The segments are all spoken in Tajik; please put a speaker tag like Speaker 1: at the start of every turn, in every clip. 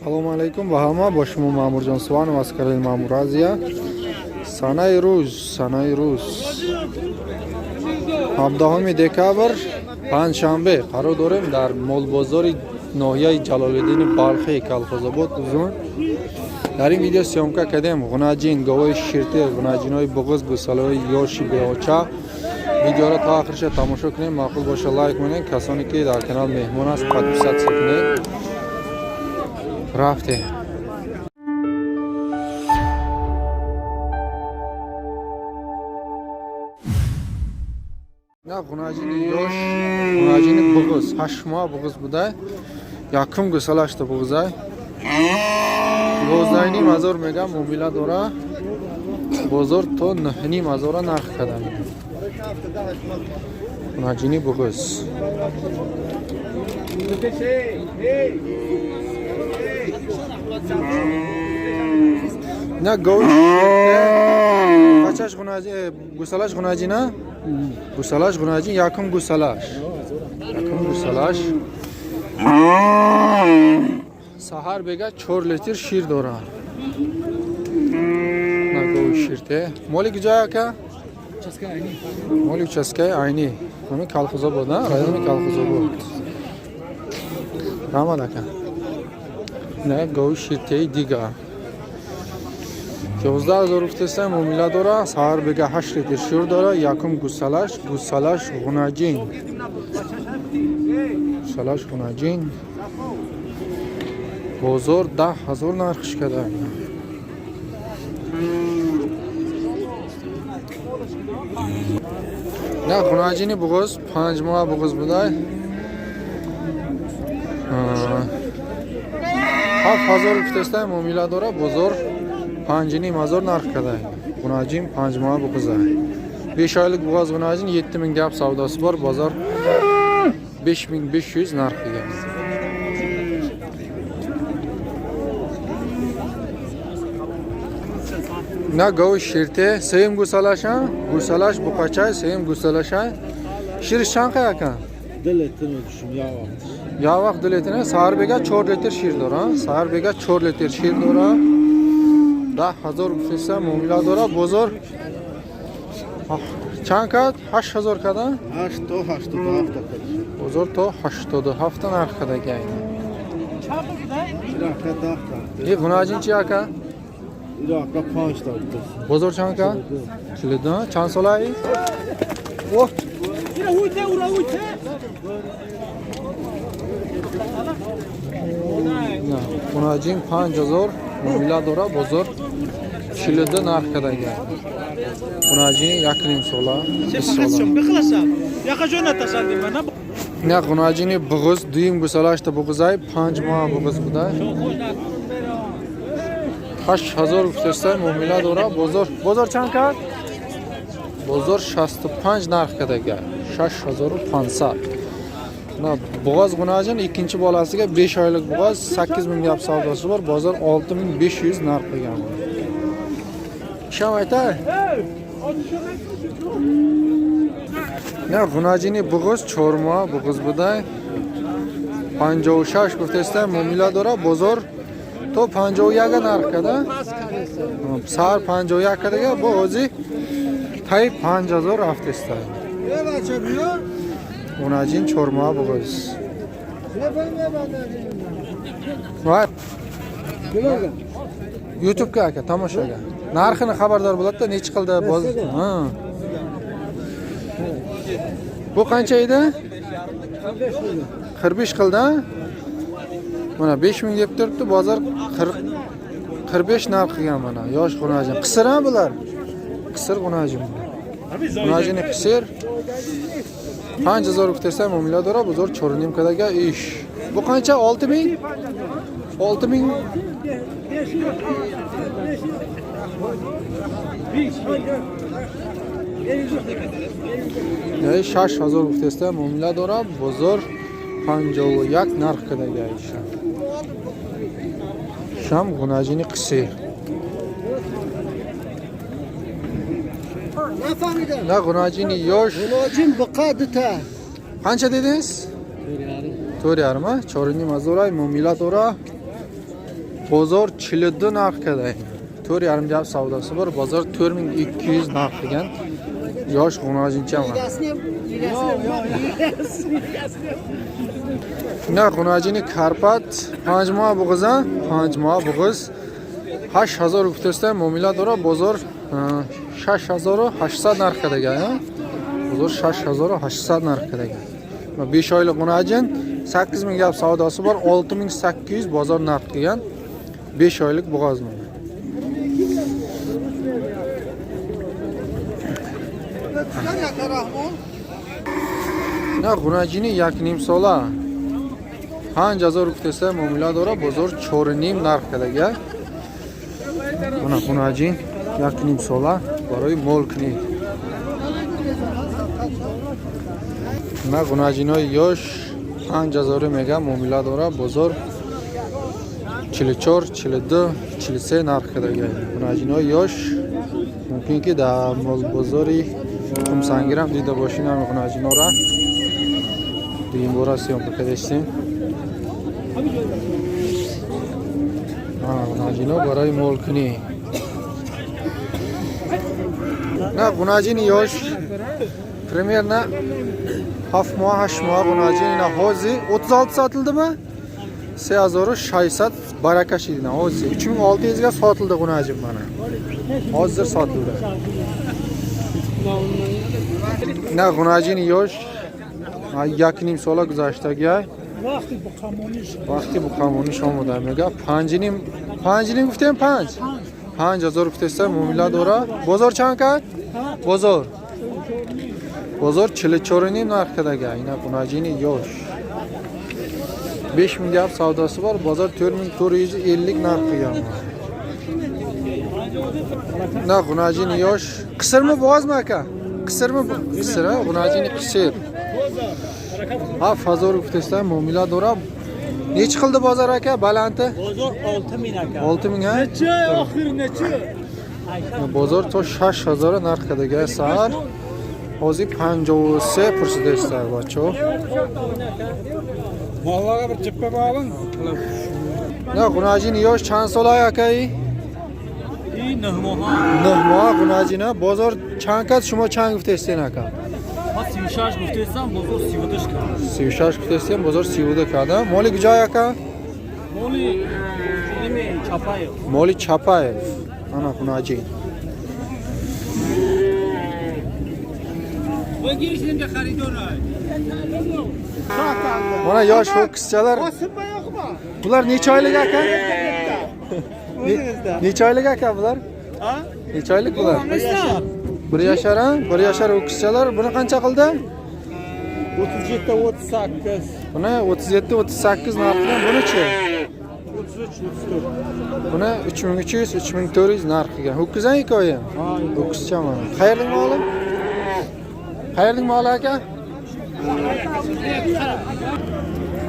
Speaker 1: Салому алайкум ба ҳама, бо шумо Маъмурҷон Суванов аз канали Маъмур Азия. Санаи рӯз, санаи рӯз 17 декабр, панҷшанбе, қарор дорем дар молбозори ноҳияи Ҷалолиддини Балхӣ, Калхозобод, Узун. Дар ин видео съёмка кардем ғунаҷин, говои ширтир, ғунаҷинҳои буғуз, гӯсалаҳои ёши беоча. Видеоро то охирша тамошо кунем, маъқул боша лайк монед, касоне ки дар канал меҳмон аст, подписаться кунед. Рафтем. На ғунаҷини ёш, ғунаҷини буғуз, 8 моҳ буғуз буда, якум гӯсалашта буғузай. 12,5 ҳазор мегам, муомила дора, бозор то 9,5 ҳазора нарх кардан. Ғунаҷини буғуз. На гови бачаш ғунаҷи, гӯсалаш ғунаҷина? Гӯсалаш ғунаҷин, якум гӯсалаш. Якум гӯсалаш. Саҳар бега 4 литр шир дора. На гови ширте. Моли куҷо ака? Моли участкаи Айнӣ. Ҳамин Калхозобод, на? Райони Калхозобод. Раҳмат, ака. На гови ширтеи дигар. 11 ҳазор гуфтеста, муомила дора, саҳар бега 8 литр шир дора, якум гӯсалаш, гӯсалаш ғунаҷин. Гӯсалаш ғунаҷин. Бозор 10 ҳазор нархш када. На ғунаҷини буғуз, 5 моҳ буғуз будай. 7 ҳазор гуфтеста, муомила дора, бозор 5,5 ҳазор нарх када. Ғунаҷин 5 моҳ буғуза. 5 ойлик буғоз ғунаҷин 7 миң гап савдоси бор, бозор 5500 нарх degan. На гови ширте, сеюм гӯсалаша, гӯсалаш буқачай, сеюм гӯсалаша. Шириш чанд қай, ака?
Speaker 2: 2 литр мекушем як вақт.
Speaker 1: Як вақт 2 литр, саҳар бега 4 литр шир дора, саҳар бега 4 литр шир дора. 10 ҳазор гуфтеса, муомила дора, бозор чанд кард? 8 ҳазор када?
Speaker 2: 8 то 87 та кад.
Speaker 1: Бозор то 87 нарх кадаги айна.
Speaker 2: Ирака 10 та.
Speaker 1: И ғунаҷин чи, ака?
Speaker 2: Ирака 5 та буд.
Speaker 1: Бозор чанд кард? 42. Чанд солаи? О! На, ғунаҷин 5 ҳазор муомила дора, бозор 42 нарх кадаги. Ғунаҷин 1,5 сола, 20 сола.
Speaker 3: بخلصم يا خجونة تصدم انا.
Speaker 1: На ғунаҷини буғуз, дуюм гӯсалашта буғузай, 5 моҳ буғуз буда. 8 ҳазор гуфтеста, муомила дора, бозор чанд кард? Бозор 65 нарх кардага, 6500. На буғоз ғунаҷин ikkinchi bolasiga 5 oylik буғоз, 8 ming gap savdosi bor, bozor 6500 narx qilgan. Isham aytay. На ғунаҷини буғуз, 4 моҳ буғуз будай. 56 гуфтеста, муомила дора, бозор то 51 нарх када. Саҳар 51 кадага, бо ҳози таи 5000 рафтеста. Ғунаҷин 4 моҳ буғуз. Вай YouTubeга, aka, tomoshaga. Narxini xabardor bo'ladi-da, nechi qildi boz. Ha. Bu qancha edi? 45 qildi. Mana 5 ming deb turibdi, bozor 40 45 narx qilgan mana. Yosh g'unajin. Qisir ha bular. Qisir g'unajin. G'unajini qisir. 5000 гуфтеста, муомила дора, бозор 4,5 кадага иш. Bu qancha? 6 ming? 6 ming. Яи 6000 гуфтеста, муомила дора, бозор 51 нарх кадага иша. Шам ғунаҷини қисир. На ғунаҷини ёш.
Speaker 2: Ғунаҷин буқа дута.
Speaker 1: Qancha dedingiz? 4,5, a? 4,5 ҳазор ай, муомила дора. Bozor 42 narx qildi. 4,5 gap savdosi bor. Bozor 4200 narx degan. Yosh g'unajincha mana. На гъунажини Карпат 5 моҳ буғиза, 5 моҳ буғиз 8000 гуфтеста муомила дора. Бозор 6800 нарх кардага. Бозор 6800 нарх кардага. 5 oylik g'unajin 8000 gap savdosi bor, 6800 bozor narx qilgan. 5 oylik bo'g'oz mana. На гъунажини 1,5 сола 5000 гуфтеста муомила дора. Бозор 4,5 нарх кардага. Мана гъунаҷин 1,5 сола барои мол кунӣ. На гъунаҷинои ёш 5000 мега муомила дора. Бозор 44, 42, 43 нарх кардага. Гъунаҷинои ёш мумкин ки дар молбозори Қумсангирам дида бошин ҳами гъунаҷинора. Дуюм бора съёмка кардастем. Гъунаҷино барои молкунӣ. На гъунаҷини ёш примерно 7 моҳ, 8 моҳ гъунаҷин ина ҳозир 36 sotildimi? 3600 baraka shidina hozir 3600 ga sotildi g'unajin mana. Hozir sotildi. На g'unajini yosh 1,5 sola guzashtagi. Вақти буқамониш омода мега 5,5 5,5 гуфтем 5. 5000 гуфтеста муомила дора. Бозор чанд кард? Бозор. Бозор 44,5 нарх кардага. Ина г'унажини yosh. 5000 gap savdosi bor. Bozor 4450 narx qilgan. На g'unajini yosh. Qisirmi bo'g'ozmi aka? Qisirmi? Qisir, ha? G'unajini qisir. 7000 гуфтеста муомила дора. Nechi qildi bozor aka? Balanti?
Speaker 3: Bozor 6000 aka.
Speaker 1: 6000 ha?
Speaker 3: Necha oxiri necha?
Speaker 1: Bozor то 6000 narx qildi sahar. Hozir 53 pursideslar bacho.
Speaker 3: Mollarga bir jippa bo'ling.
Speaker 1: На g'unajini yosh чанд сола aka?
Speaker 3: И 9 моҳ.
Speaker 1: 9 моҳ гъунаҷина. Бозор чанд кад, шумо чанд гуфтестен ака?
Speaker 3: Ман 36 гуфтестам, бозор 32 кард.
Speaker 1: 36 гуфтестен, бозор 32 карда. Моли куҷой ака?
Speaker 3: Моли ними Чапаев.
Speaker 1: Моли Чапаев. Ана гъунаҷин. Mana yosh ho'kizchalar. Bular necha oylik aka? Necha oylik aka bular? Necha oylik bular? 1 yashar, ha? 1 yashar ho'kizchalar. Buni qancha qildi?
Speaker 2: 37 38.
Speaker 1: Buni 37 38 narxidan, buni-chi?
Speaker 2: 33 34.
Speaker 1: Buni 3300 3400 narx qilgan. Ho'kiz ham ikkovi ham. Ho'kizcha mana. Qayerning moli? Qayerning moli aka?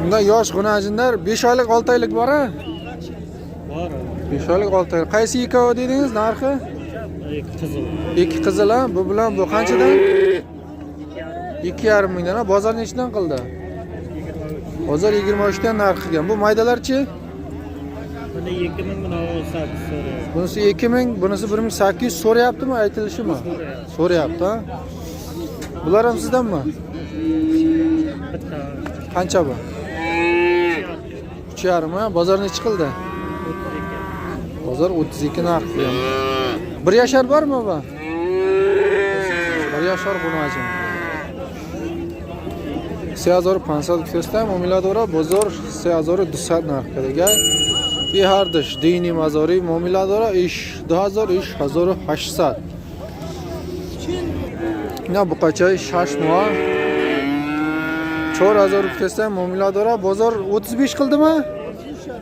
Speaker 1: Bunda yosh g'unajinlar 5 oylik, 6 oylik bor a?
Speaker 3: Bor.
Speaker 1: 5 oylik, 6 oylik. Qaysi ikkovi dedingiz narxi?
Speaker 3: Ikki qizil.
Speaker 1: Ikki qizil ha? Bu bilan bu qanchadan? 2,5 mingdan ha? Bozor nechidan qildi? Bozor 23 dan narx qilgan. Bu maydalarchi?
Speaker 3: Buni 2000, buni 18 so'rayapti.
Speaker 1: Bunisi 2000, bunisi 1800 so'rayaptimi, aytilishimi? So'rayapti, ha? Bular ham sizdanmi?
Speaker 3: Bitta.
Speaker 1: Qancha bu? 3,5 ha? Bozor nechi qildi?
Speaker 3: 32.
Speaker 1: Bozor 32 narx qilgan. 1 yashar bormi bu? 1 yashar g'unajin. 3500 гуфтеста муомила дора. Бозор 3200 нарх кардага. И ҳардуш дини мазорӣ муомила дора. Иш 2000, иш 1800. Ина буқачаи 6 моҳ 4000 гуфтеста муомила дора. Бозор 35 қилдimi?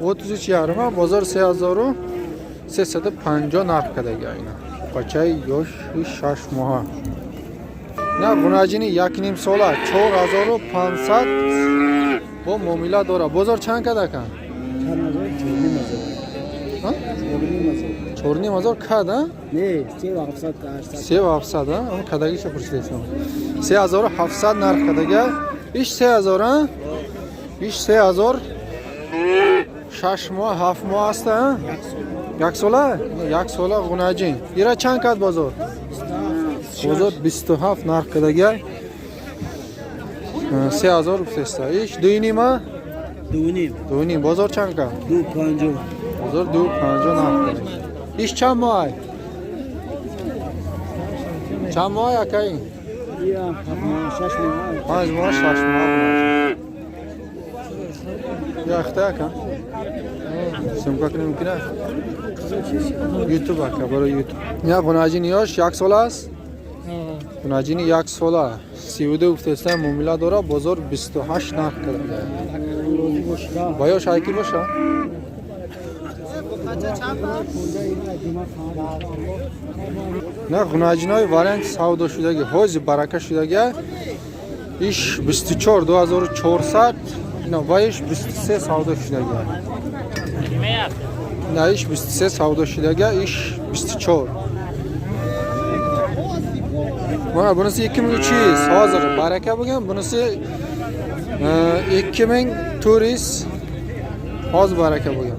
Speaker 1: 33,5 ha? Bozor 3350 нарх кардага. Ина буқачаи ёши 6 моҳа. На гъунаҷини 1,5 сола 4500 бо муомила дора. Бозор чанд кад ака? Ҳа? 4,5 ҳазор кад, а?
Speaker 2: Не, 3700 800.
Speaker 1: 3700, а? Он кадагиша пурсидесам. 3700 нарх кадага. Иш 3000, а? Иш 3600 6 моҳ, 7 моҳ аст, а? Як сола, як сола ғунаҷин. Ира чанд кад бозор? Бозор 27 нарх кардагиай, 3000 гуфтеста. Иш дуйнима?
Speaker 3: 2.5.
Speaker 1: 2.5. Бозор чанд кад?
Speaker 3: 2.50.
Speaker 1: Бозор 2.50 нарх кард. Иш чанд моҳ? Чанд моҳ, акаи?
Speaker 2: Я 6 моҳ.
Speaker 1: 5 моҳ, 6 моҳ. Яхта, ака, съёмка кунем, мумкин аст? Ютуб, ака, барои Ютуб. Я ғунаҷини ёш як сола аст. Ғунаҷини як сола 32 гуфтеста, муомила дора. Бозор 28 нарх карда. Ба ёш айки боша. На, ғунаҷинои варианти савдо шудаги, ҳози барака шудаги. Иш 24, 2400, ина ваиш 23 савдо шудаги. На, иш 23 савдо шудаги, иш 24. Mana bunisi 2300, hozir baraka bo'lgan. Bunisi 2400, hozir baraka bo'lgan.